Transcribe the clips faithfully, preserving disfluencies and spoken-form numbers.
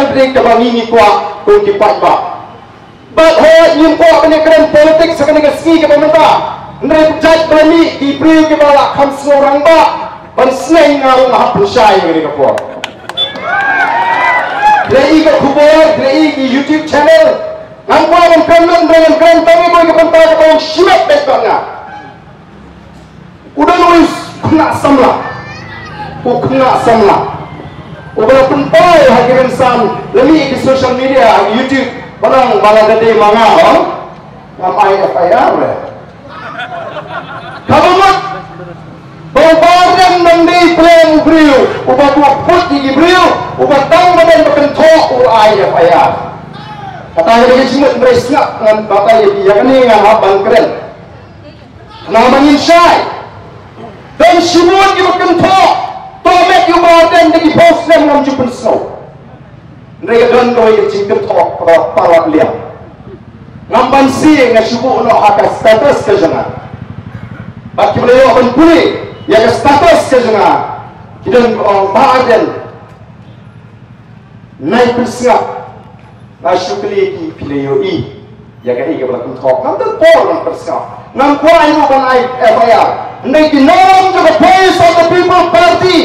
Kane kaba ngi ngi kwah kum ki paidbah. Bad hooid ngim kwah ban ïakren politics ha kane ka sngi kaba mynta. Hynrei jait ba la mih ki briew kiba la kham sngewrangbah ban sneng, nga ruh nga hap pynshai ha kane ka por. Phi la i ka khubor, phi la i ki YouTube channel. Ngam kwah ban kren lut, hynrei ngan kren tang ïa kawei ka bynta kaba long shimet beit bad nga. U don uwei u khynnah samla. U khynnah samla uba la pynpaw ha ki rynsan, la mih ha ki social media, ha ki YouTube, ba la ong ba la da dei ma nga, oh. Ngam ai F I R re. Kaba mut ba u Bah Ardent un dei pyrshah u briew uba buh put ïa ki briew, uba tang ba don ba kynthoh u ai F I R. Kata ka dei ka jingmut, hynrei sngap, ngan batai ïa phi, ïa kane nga hap ban kren. Namar ngin shai, don shibun kiba kynthoh, to met ïa u Bah Ardent da ki phew snem ngam ju pynsngew. Hynrei ka don kawei ka jingkynthoh kaba palat liang. Ngam banse, nga shu buh noh ha ka status ka jong nga. Bad kiba la ïoh ban pule ïa ka status ka jong nga, ki don, oh, Bah Ardent. Nai pynsngap. Nga shu kylli ki, phi la ïohi ïa kaei kaba la kynthoh? Ngam don por ban pynsngap. Ngam kwah ruh ban ai F I R. Hynrei ki nongïalam jong ka Voice of the People Party,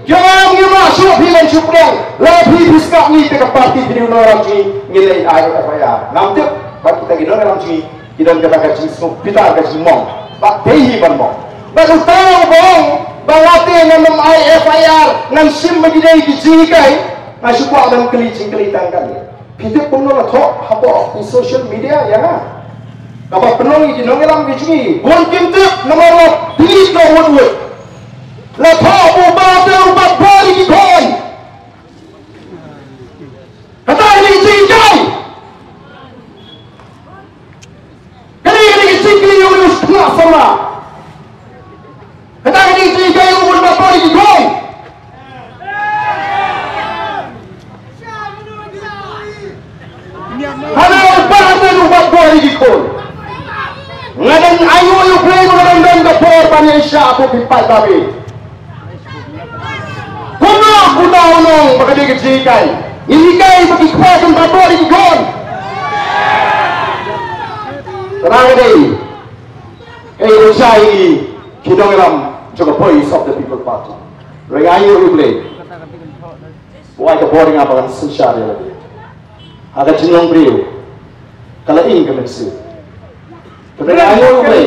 ki ong ngim lah shuh phi ban shu pdiang. Lada phi phi sngap ngi te ka party, phi dei u nongïalam jong ngi, ngin leit ai F I R. Ngam tip ba kita ki nongïalam jong ngi ki don kata ka jingsngewbitar, ka jingmong. Bad dei hi ban mong. Bad uta uba ong ba nga te ngan ym ai F I R, ngan shim ba ki dei ki jinghikai. Nga shu kwah ban kylli jingkylli tang kane. Phi tip kumno la thoh hapoh ki social media ïa nga? Kaba pynlong ïa ki nongïalam ki jong ngi, bun kim tip namar la delete noh wut wut. La thoh ba u Bah Ardent u bat bor ïa ki khun. Kata ka dei ka jinghikai. Kane ka dei ka jingkylli ïa u, u khynnah samla. Kata ka dei ka jingkylli ïa u, u bat bor ïa ki khun. Hana u Bah Ardent u bat bor ïa ki khun. Nga dang ainguh ïa U Blei ba nga dang don ka por ban ïaishah bad phi paidbah. Kumno kumno u ong ba ka dei ka jinghikai? Ngin hikai ba ki kpa kin bat bor ïa ki khun. Tang ka dei, eh, u shai, ki nongïalam jong ka Voice of the People Party. Hynrei nga ainguh ïa U Blei ba u ai ka bor ïa nga ba ngan synshar ïa lade. Ha ka jinglong briew ka la ing ka mynsiem. Te nga ainguh ïa U Blei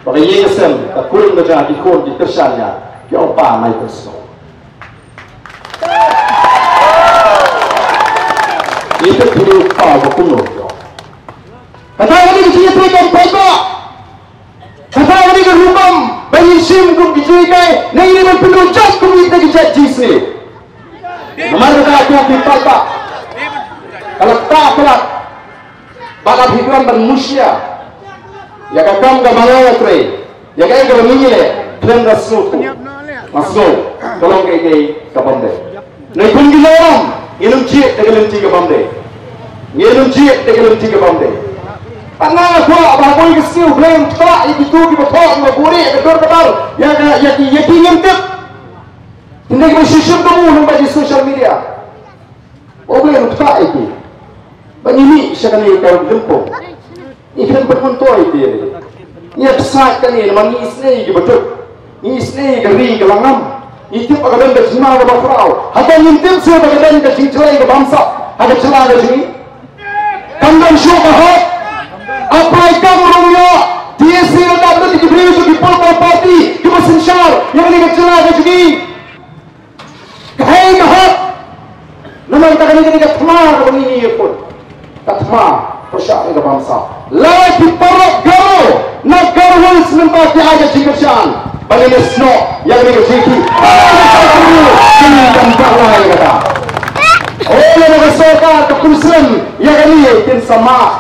ba ka ïing ka sem, ka kurim ka jong nga, ki khun ki kyrshan ïa nga, ki ong, "Pa, nai pynsngew." Ngi tip phi dei u kpa uba kumno, ki ong. Kata ka dei ka jingïathuh kam paidbah. Kata ka dei ka rukom ba ngin shim kum ki jinghikai, ne ngin ïa pynduh jait kum kita ki jait jingsniew. Namar kata, ko ki paidbah, ka la ktah palat. Ba la phi khlem ban mushia ïa ka kam kaba nga la trei, ïa kaei kaba ngi ngi leh, khlem da sngewthuh. Nga sngew ka long kaei kaei kabym dei. Ngi kum ki nongïalam ngin ym jied da ka lynti kabym dei. Ngin ym jied da ka lynti kabym dei. Bad nga kwah ba ha kawei ka sngi U Blei un ktah ïa kito kiba thoh, kiba buhrieh ïa ka dur ka dar ïa ka, ïa ki, ïa ki ngim tip. Tang kiba shu shim kabu lyngba ki social media. Ba U Blei un ktah ïa ki. Ba ngi mih sha kane ka lympung, ngi khlem pat myntoi ïa ki. Ngi ïa pynshai kane namar ngi isynei ïa ki baduk. Ngi isynei ïa ka ri ka la ngam. Ngi tip ba ka don ka jingma kaba khraw. Hato ngim tip shuh ba ka don ka jingjlei ka bamsap ha ka jylla ka jong ngi? Kam don shuh ka hok. Apply kam ruh ym ïoh. D S C la dap da ki briew jong ki political party kiba synshar ïa kane ka jylla ka jong ngi. Kaei ka hok? Namar kata kane ka dei ka thma kaba ngi ngi ïa put. Ka thma pyrshah ïa ka bamsap. Lada ki paralok Garo na Garo Hills mynta ki ai ka jingkyrshan, ba ngin ïasnoh ïa kane ka jingkit, ba ngin ïa snoh, ki kan pat lai ïa kata. Oh, lada ka sorkar ka pynslem ïa kane kin sa mad.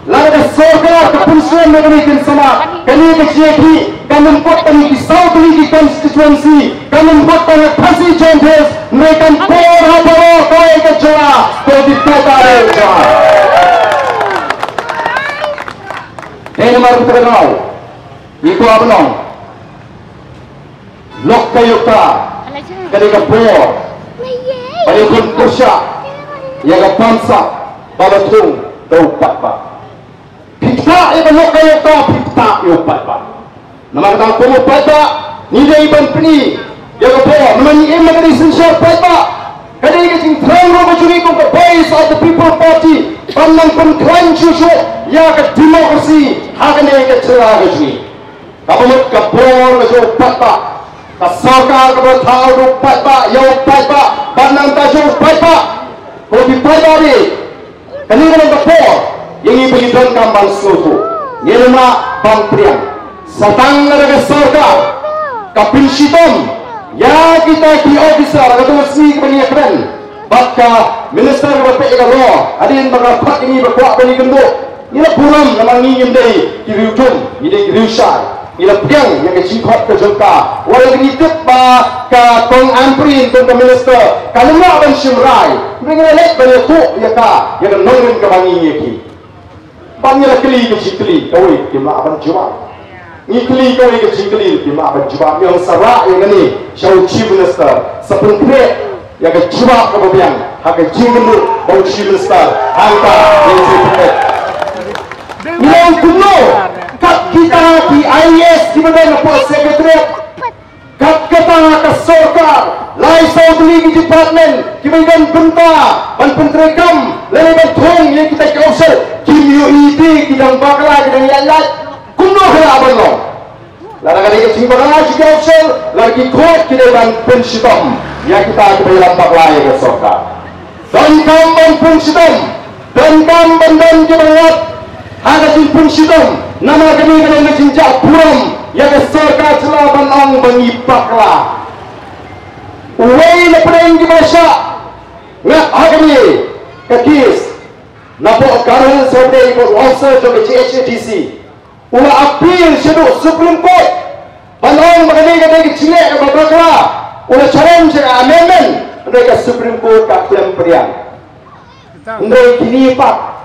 Lada ka sorkar ka pynslem ïa kane kin sa mad, kane ka jingïakhih kan ym kut tang ïa ki saw tylli ki constituency, kan ym kut tang ïa Khasi Jaintia Hills, hynrei kan kut ha baroh kawei ka jylla, to ki paidbah ka jylla. Dei namar kata ka daw ngi kwah ban ong, lok ka ïoh ka, ka dei ka por ban ïakhun pyrshah ïa ka bamsap ba la thung da u paidbah. Phi ktah ïa ka lok ka ïa ka, phi ktah ïa u paidbah. Namar kata kum u paidbah ngi dei ban pyni ïa ka bor, namar ngi im ha ka dei synshar paidbah. Ka dei ka jingthrang ruh ka jong ngi kum ka Voice of the People Party ban nang pynkhlaiñ shuh shuh ïa ka democracy ha kane ka jylla ka jong ngi. Kaba mut ka bor ka jong u paidbah, ka sorkar kaba thaw da u paidbah, ïa u paidbah, ban nang da jong u paidbah. Ko ki paidbah dei, kane ka long ka por ïa ngi ba ngi donkam ban sngewthuh. Ngim lah ban pdiang. Sa tang lada ka sorkar ka pynshitom ïa kita ki officer, ka tu sngi kaba ngi ïa kren bad ka minister kaba peit ïa ka law, hadien ba ka khot ïa ngi ba kwah ban ïakynduh. Ngi la burom namar ngi ngim dei ki riewjum, ngi dei ki riewshai. Ngi la pdiang ïa ka jingkhot ka jong ka. Wat la ngi tip ba ka Kong Ampareen kum ka minister ka nym lah ban shim rai, hynrei ngi la leit ban ïathuh ïa ka, ïa ka nongrim kaba ngi ïa ki. Bad ngi la kylli ka jingkylli kawei, kim lah ban jubab. Ngi kylli kawei ka jingkylli, kim lah ban jubab. Ngi ong sa rah ïa kane sha u Chief Minister, sa pynkhreh ïa ka jubab kaba biang ha ka jingkynduh ba u Chief Minister hangta ïa u Chief Minister. Ngi ong kumno kat kita ki I A S kiba don hapoh Secretariat, kat kata ka sorkar, lai saw tylli ki department kiba don bynta ban pyntreikam lane ban thung ïa kita ki officer, kim ïohi te ki dang bakla, ki dang ïaid lait. Kumno ka lah ban long? Lada ka dei ka jingbakla jong ki officer, lada ki khot ki dei ban pynshitom ïa kita kiba ïalam bakla ïa ka sorkar. Donkam ban pynshitom, donkam ban don kiba ngat ha ka jingpynshitom, namar kane ka long ka jingjah burom ïa ka sorkar jylla ban ong ba ngi bakla. Uwei na pdeng kiba la shah ngat ha kane ka case, napoh Garo Hills High Court, u officer jong ka J H A D C, u la appeal shaduh Supreme Court ban ong ba kane ka dei ka jingleh kaba bakla. U la challenge ïa ka amendment, hynrei ka Supreme Court ka khlem pdiang. Hynrei kine pat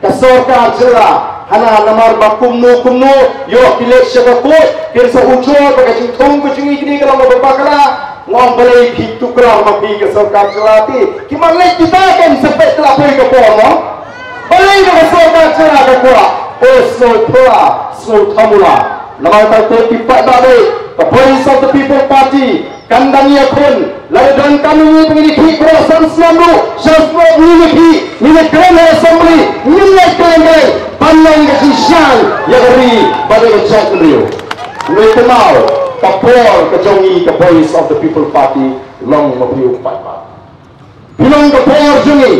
ka sorkar jylla, hana namar ba kumno kumno ïoh ki leit sha ka court, kin sa ujor ba ka jingthung ka jong ngi kine ka long kaba bakla. Nga ong balei phi tuklar ma phi ka sorkar jylla te? Ki man leit kita, kin sa peit la poi ka por mo. Balei ba ka sorkar jylla ka kwah? O sngewphylla, sngewthamula. Namar kata ki paidbah, ka Voice of the People Party kan dang ïakhun. Lada donkam ïa ngi ba ngin ïakhih baroh san snem ruh, sha snem ngin ïakhih, ngin ïakren ha Assembly, ngin leit kren kren ban long ka jingshai ïa ka ri bad ïa ka jaitbynriew. Ngi kynmaw, ka por ka jong ngi ka Voice of the People Party long ma phi u paidbah. Phi long ka por jong ngi.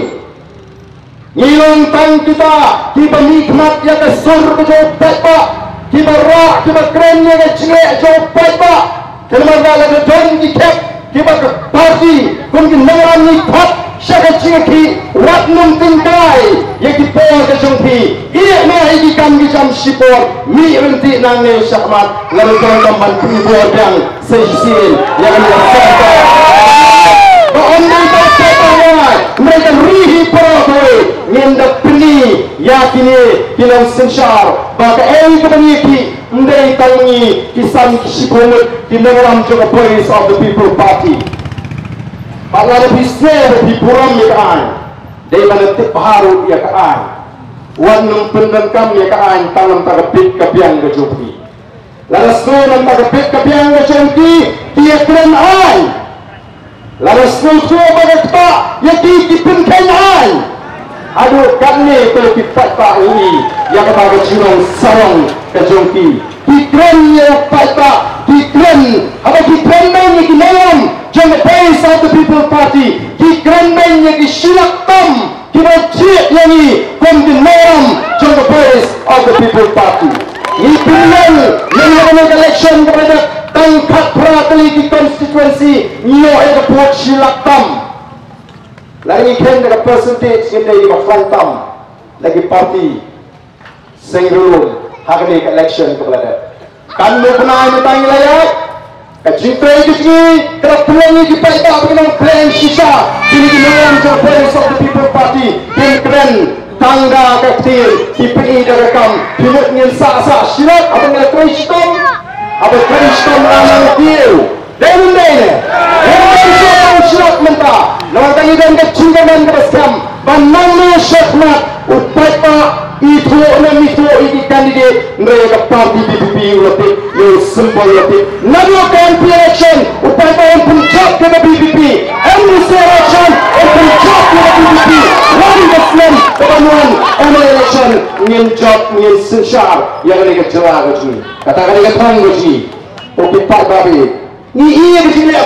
Ngi long tang kita kiba mihkhmat ïa ka sur ka jong u paidbah, kiba rah kiba kren ïa ka jingleh jong u paidbah. Te namar ba lada don ki khep kiba ka party kum ki nongïalam ngi khot sha ka jingïakhih, wat nym tyngkai ïa ki por ka jong phi. Ïeh noh ïa ki kam ki jam shipor, mih ryntih nangne shakhmat, lada donkam ban pynbor biang sa shisien ïa kane ka sorkar. Ba ym dei tang paidbah, hynrei ka ri hi baroh kawei. Ngin da pyni ïa kine ki nongsynshar ba kaei kaba ngi ïakhih ym dei tang ngi ki san ki shiphew ngut ki nongïalam jong ka Voice of the People Party. Bad lada phi sngew ba phi burom ïa ka aiñ, dei ban da tip bha ruh ïa ka aiñ. Wat nym pyndonkam ïa ka aiñ tang namar ka bit ka biang ka jong phi. Lada sngew namar ka bit ka biang ka jong ki, ki ïakren aiñ. Lada sngewthuh ba ka ktah ïa ki, ki pynkheiñ aiñ. Haduh katne to ki paidbah ïohi ïa kata ka jinglong sarong ka jong ki. Ki kren ïa u paidbah, ki kren, haba ki kren beiñ ïa ki nongïalam jong ka Voice of the People Party, ki kren beiñ ïa ki shilak tam kiba jied ïa ngi kum ki nongïalam jong ka Voice of the People Party. Ngi pynlong ïa kane ka election kaba dep tang khatphra tylli ki constituency, ngi ïoh ïa ka vote shilak tam. Lada ngi khein da ka percentage, ngi dei kiba khlaiñ tam na ki party seng riewlum ha kane ka election kaba la dep. Katno bnai mynta ngi la ïaid, ka jingtrei ka jong ngi ka la pynlong ïa ki paidbah ba ki nongkren shisha. Kine ki nongïalam jong ka Voice of the People Party kin kren tang da ka ktien, ki pyni da ka kam. Phi mut ngin sah sah shilak haba ngi la trei shitom? Haba trei shitom la nang kiew. Dei ne ym dei ne? Dei ne ym dei? Shu tang shilak mynta. Namar tang ngi don ka jingkyrmen kaba skhem. Ban nang ne shakhmat u paidbah ithuh ne mithuh ïa ki candidate, hynrei ka party VPP u la tip, ïa u symbol u la tip. Naduh ka MP election u paidbah un pynjop ïa ka VPP. MDC election un pynjop ïa ka VPP. Wan ka snem kaba wan MLA election ngin jop, ngin synshar ïa kane ka jylla ka jong ngi. Kata kane ka thong ka jong ngi. Ko ki paidbah, ngi ïa ka jingleh